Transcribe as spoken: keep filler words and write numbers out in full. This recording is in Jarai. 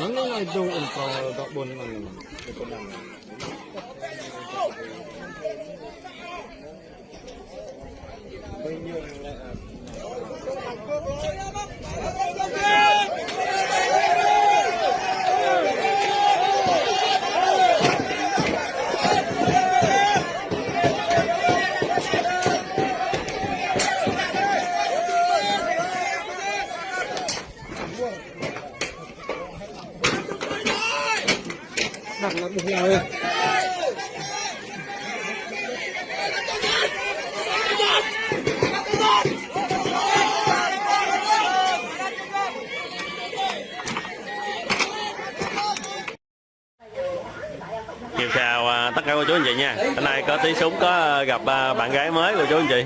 Nang nang ai dong in pro dok bon nang. Chiều chào, à, tất cả cô chú anh chị nha. Hôm nay có tí súng, có, à, gặp, à, bạn gái mới của chú anh chị.